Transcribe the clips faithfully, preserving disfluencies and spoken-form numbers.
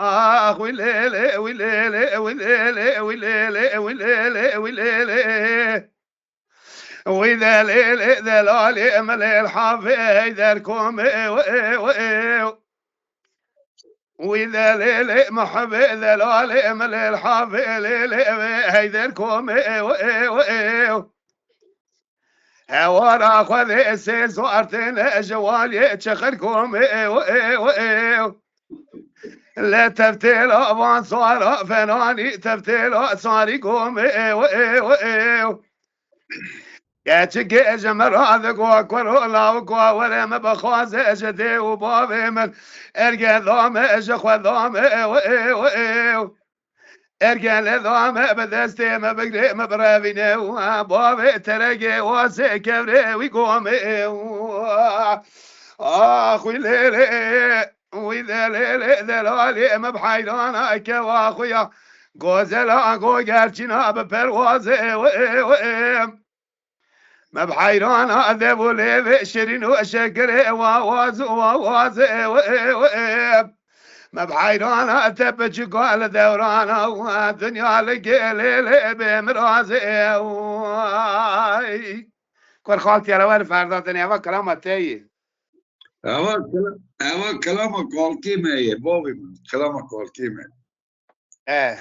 Ax wî lêlê, wî lêlê, wî lêlê, wî lêlê, wî lêlê, wî lêlê. Wî delêlê, delalê, milê lhafê, Heyder komê, wê, wê. Wî delêlê, muhibê, delalê, milê lhafê, lêlê, wê, Heyder komê, wê, wê. Hewara Xwedê sê zartên ji waliyê çixir komê, wê, wê. Lê tevtêla van sara fenanî, tevtêla sarî komê, wê, wê. Keçikê ji min re digo kuro lawika were min bixwaze ji dê û bavê min. Erge dame ji xwe dame, wê, wê. Erge lê dame bi destê min bigirê min birevîne û bavê teregê wasê kevrê wî gomê. Ax wî lêlê, wî delêlê, delalê min bi heyrana kewa xwe ya. Gozela go gerçîna bi perwazê, wê, wê. Me bi heyrana dev û lêvê şirîn û şekirê wawaz û wawazê, wê, wê. Me bi heyrana te piçika li dewrana dinya li gelê lê bê mirazê. Kur xaltî, hele wer ferda dinê, eva kilama te yê. Eva kila-, eva kilama kalkê me ye, bavê min, kilama kalkê me. E.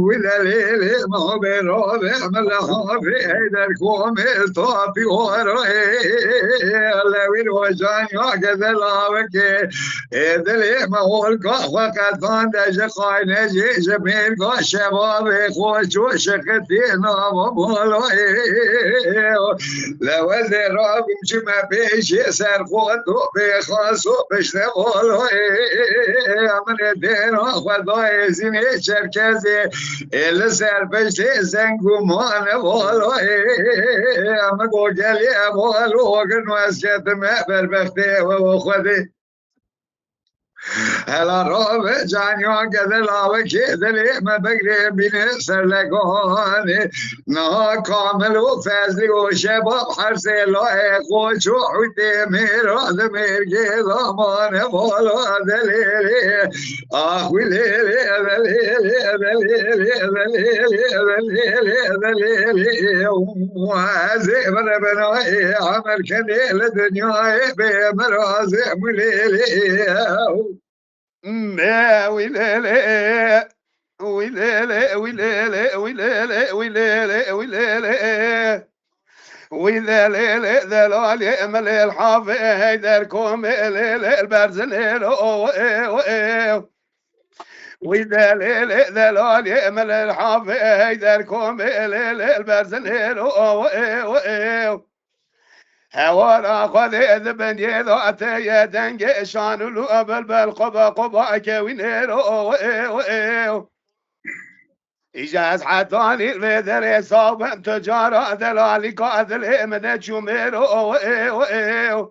Wî delêlê navê ravê min li havê Heyder komê tapî orayê. Lewî rojan ya geze lawikê. Ê dilê me holka xwe qetande ji xaynecê, ji mêrga şebabê xwe çû şiqitî nava balayê. Lewendê rabim çime pêşê ser xwe to pê xaso pişte balayê. Min ê dêra xwe dayê zînê çerkezê. Ê li ser piştê zengûmane balayê. Min go gelê ev halo gin û ez ketime berbextê we û Xwedê. Hela rabe caniya gede lawekê dilê me bigirê bîne ser leganê. Niha Kamil û Fezlî û Şebab her sê layê Qoç û Hûtê mêra di mêrgê damane bala delêlê. Ax wî lêlê, delêlê, delêlê, delêlê, delêlê, delêlê. Ez ê bire binayê emir kenê li dinyayê bê mirazê wî lêlê. Wî lêlê, wî lêlê, wî lêlê, wî lêlê, wî lêlê, wî lêlê. Wî delêlê, delalê, milê lhafê, Heyder komê, lêlê, berzinê ro, ê, ê. Wî delêlê, delalê, milê lhafê, Heyder komê, lêlê, berzinê ro, ê, ê. Hewara Xwedê di bendiyê de te ye dengê şanûlû bilbil qoba qoba kewî nêro, ê, ê. Îja ez hetanî vê derê saw bim tu cara delalîka dilê min de çû mêro, ê, ê.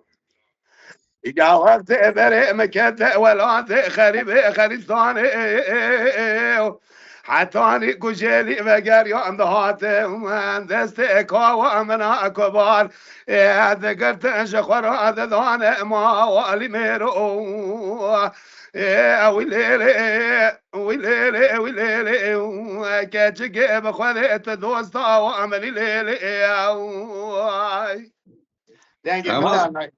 Îja wextê berê min kete welatê xerîbê xerîstanê, ê, ê, ê. Hetanî ku jêlî vegeriyan dihate, destê kawa min a kubar, ê, digirtin ji xwe re didane mawalî mêro. Ê, wî lêlê, wî lêlê, wî lêlê, keçikê bi xwe dê tu dosta wa min lêlê. Dengê Tamam. Min de